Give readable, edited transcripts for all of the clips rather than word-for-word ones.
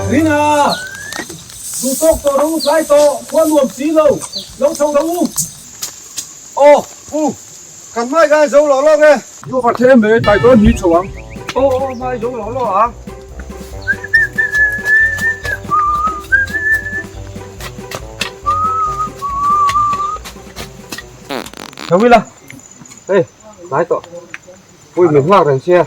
Rina! Duh tawk tawh rawh u tlai tawh, khua nuam si lo, lo chho rawh u. Aw, pu, kan hmai khan zo lawk lawk e. Zo va thlem e, tlai dawn hi chho ang. Aw, aw, hmai zo lawk lawk ang. Chho ila, hei, tlai tawh. Pui min nghak reng sia.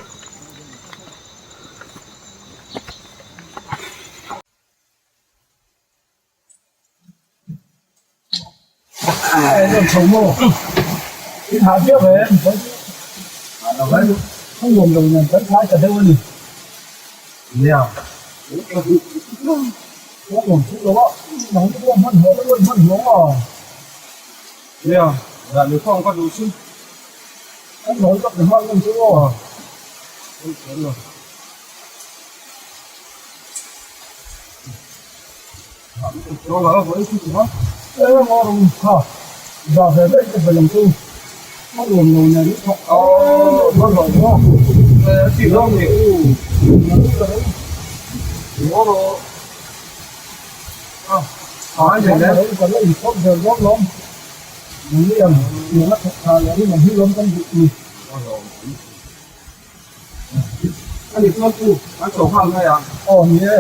Ani chuan u an chho nghal mai a. Aw ni e.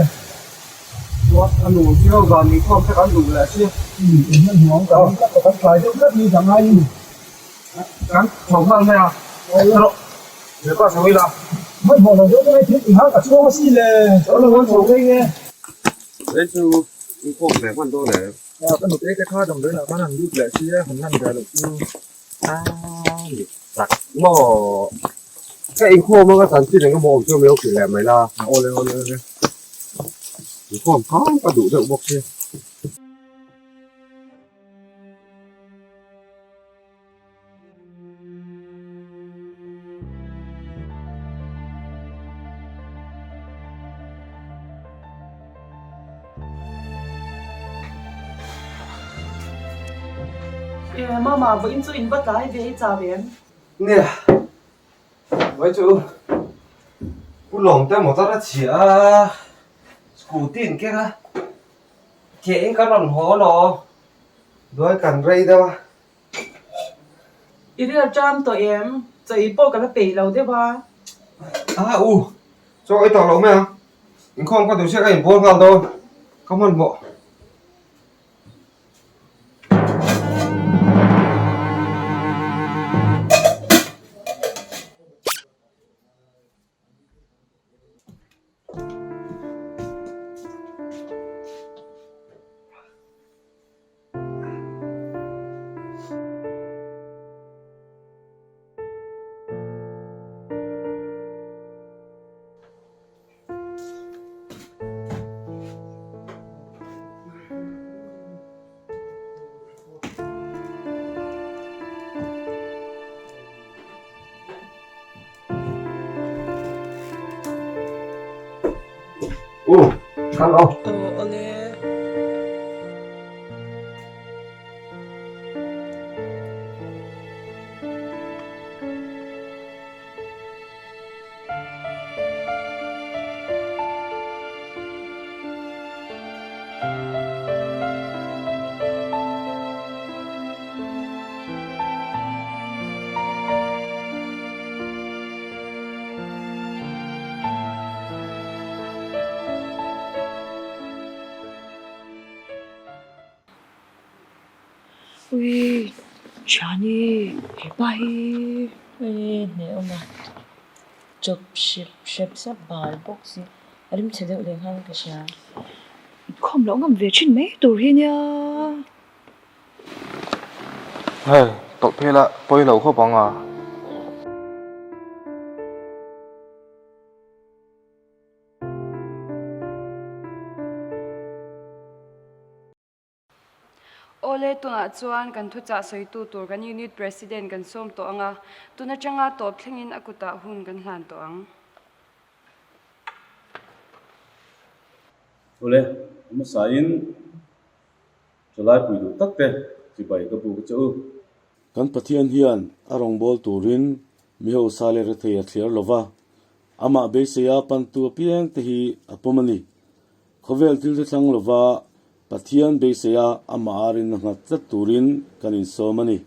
Chuan a nu zio zan min khawm te kan duh leh si. Umm in hman hmuh ang kan tlat a kan tlai deuh tlat ni ka ngai in. Kan chho nghal mai a. Aw la. Rawh. He pa chho ila. Hman hmuh lo deuh deuh thil tihah ka chhuang a si le. Aw la kan chho ngei nge. Hei chu in khawm ve hman dawn em. A ka nute te kha damdawiin ah khan an lut leh si a han lan ve loh chu. A ni tak maw. Ka inkhawm anga chanchin eng emaw awm chu min lo hrilh leh mai la. Awle awle awle. Inkhawm khan ka duh deuh bawk si. Mama, vawiin chu in va tlai ve i chau em? Nia, vawi chu Pu Lawmte motor a chhia a, scooty in keng a, ke in kan rawn haw lo, duai kan rei deuh a. I rel ṭam tawh em? Chaw ei pawh ka la peih lo deuh a. A u, chaw ei tawh lo mai ang. Inkhawm ka duh chiah ka inbual nghal dawn, ka hmanhmawh. U, kal aw. Aw, awle. Ui thiani hepa hi Ui hne awm a chawp hrep hrep sap bal bawk si a rim chhe deuh leh nghal ka hria. Inkhawm loh ngam ve thin mai tur hi nia. Hei tawlh phei la pawi lo khawp ang a. Awle, tunah chuan kan thuchah sawitu tur kan Unit President kan sawm tawh ang a, tun atanga tawp thlengin a kutah hun kan hlan tawh ang. Awle, a hmasain Thalai pui duh tak te chibai ka buk che u. Kan Pathian hian a rawngbâwl tûrin mi hausa leh rethei a thliar lo va, amah beiseia pantu apiang te hi a pawm a ni. Khawvel thil te thlang lova Pathian beiseia amah a rinna nghat tlat turin kan insawm a ni.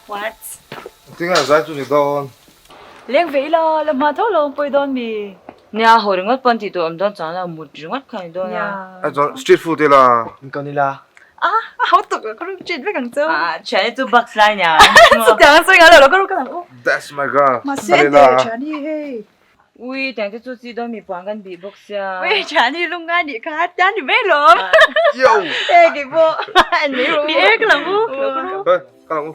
What? Tinge zai chu ni dawn. Leng ve ila, la hma tho lo pawi dawn mi. Nia, haw ringawt pawn tih tur awm dawn chuan a mut ringawt kha ni dawn a. A chuan street food ila. Inkawn ila. A, a hau tuk ka ru chet vek ang chu. A, thian chu bugs lai nia. Chutiang a sawi ngai lo lo ka ru ka lang u. That's my girl. Mahse ente thian hi hei. Ui, tiang te chu chi dawn mi puan kan bih bawk sia. Ui, thian hi lung ngai nih kha, tiang ni mai lawm. Yo! E, kei pawh en mai rawh u. Ni e, ka lang u. Hey, ka lang u.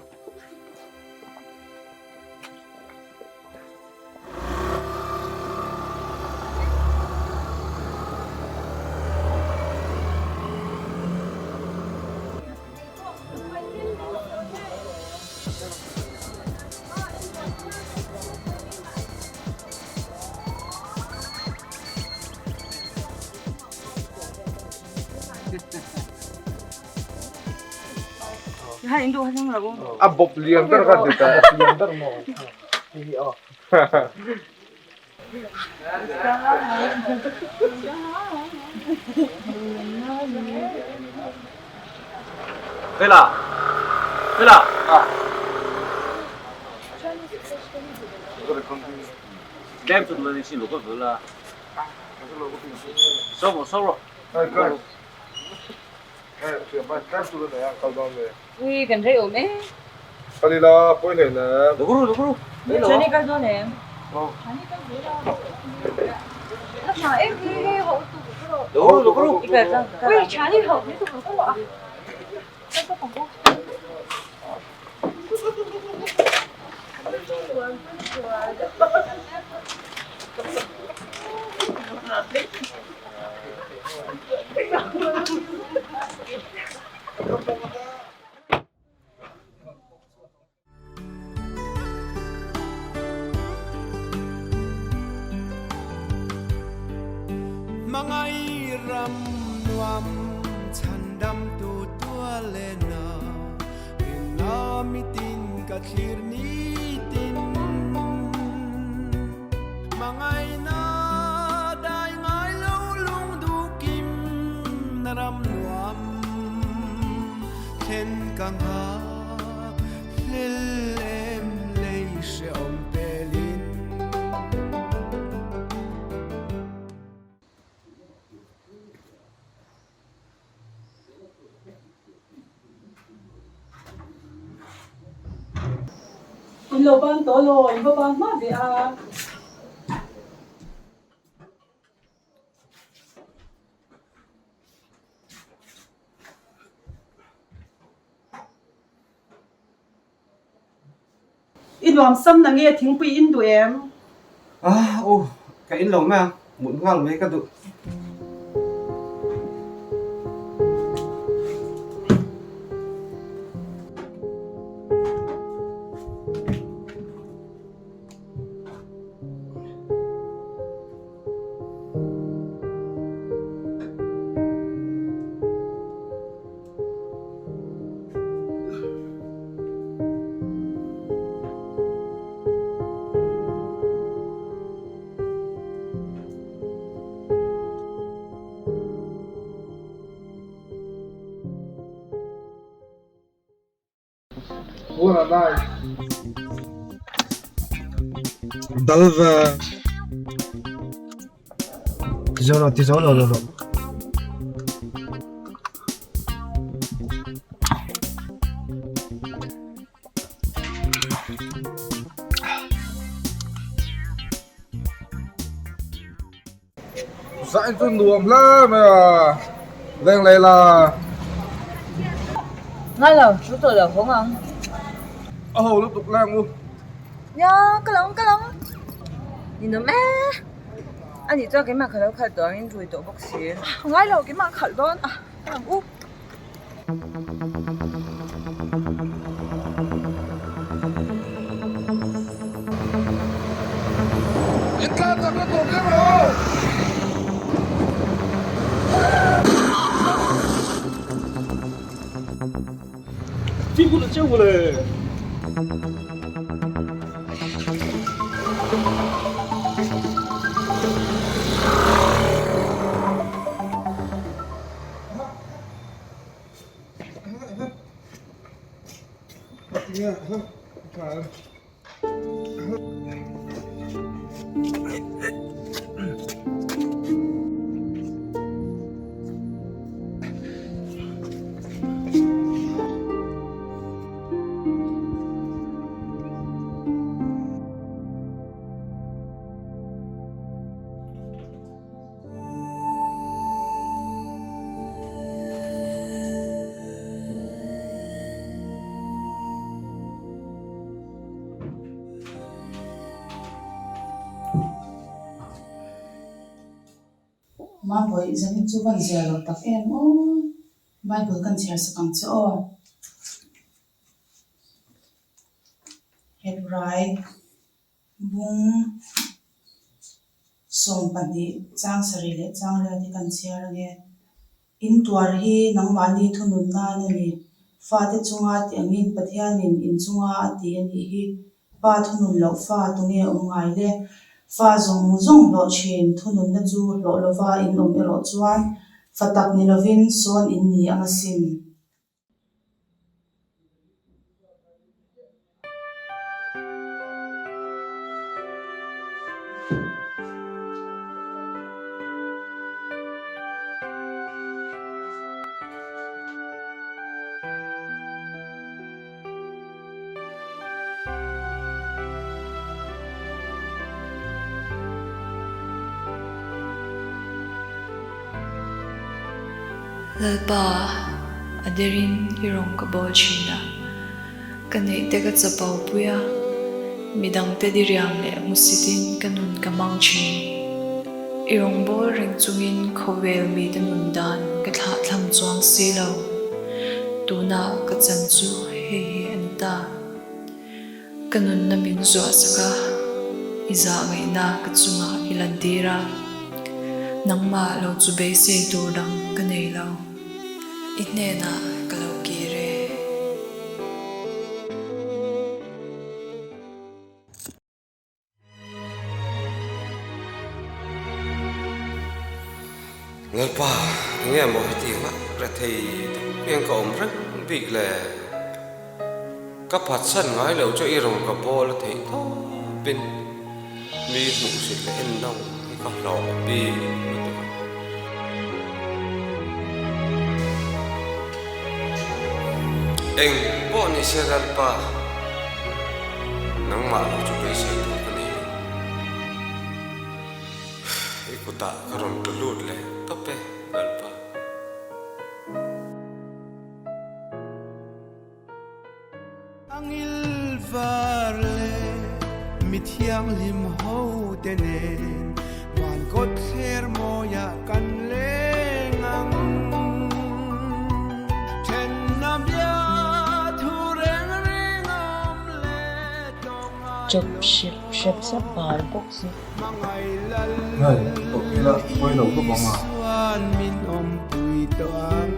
A bawp lian ber kha ti ta bawp lian ber maw hei hi aw Fela Fela Tlem chu duh a ni sin lo ka vul a Saw rawh saw rawh Ui kan rei awm e. Kal ila pawi hle le. Lukuru lukuru. Chani kal dawn em? Lukuru lukuru. Ui chani ho ni tu ko a. Hmangaih ram nuam chhandam tu tualena rinna mitin ka thlir nitin Hmangaihna dai ngai lo lung duhkim na ram nuam thlen ka nghak hlel em lei hrehawm pelin. In lo ban tawh law, in va ban hma ve a. I nuam sam na nge thingpui in duh em? Ah u, ka in lo mai a, mut nghal mai ka duh. Dal ve. Ti zo lo, ti zo lo lo lo. Zain chu nuam hle mai a, leng leh la. Ngai lo, chu tawh lo hawng ang. A ho lutuk leng u. Nia, ka lang ka lang. Ninawm e. A nih chuan keimah ka lo khalh tawh ang in rui tawh bawk si. Ngai lo, keimah khalh dawn a, ka lang u. In tlan chak na tawp deuh rawh aw. Fimkhur ta cheu le. Mambawi, zanin chu van zia lo tak em aw. Bible kan chhiar sak ang che aw. Hebrai. Bung 12 chang sarih leh chang rial te kan chhiar ange. In tuar hi nangmahni thunun nan a ni. Fate chunga ti angin Pathianin in chunga a ti a nih hi. Pa thunun loh fa tunge awm ngai le? Fa zawng zawng hlawh thin thununna chu hlawh lova in awm erawh chuan fa tak ni lovin sawn in ni ang asin. Lalpa, a derin i rawn ka bawl thin a, ka neih te ka chapo pui a, midangte diriam leh hmusitin ka nun ka hmang thin. I rawn bawl reng chungin khawvel mite nun dan ka thlahthlam chuang si lo. Tunah ka chan chu hei hi a ni ta. Ka nunna min zuah sak a, i zah ngaihna ka chungah i lantir a. Nangmah lo chu beisei tur dang ka nei lo. I hnenah ka lo kir e. Lalpa, enge maw heti anga rethei deuh hian ka awm reng bik le? Ka phatsan ngai lo chu i rawn ka bawl a theih tawpin mi hmuhsit leh en dang hi ka hlawh bik lutuk a. Eng pawh ni se Lalpa, nangmah lo chu beisei tur ka nei lo. I kutah ka rawn tlu lut leh tawp e, Lalpa. Angil var leh mi thianghlim ho te nen van kawt thler mawiah kan leng ang. Thenna bia thu reng reng awm leh tawh ngai Chawp hrep hrep sap bal bawk si. Hei, tawh ila pawi lo khawp ang a. Isuan min awmpui tawh ang.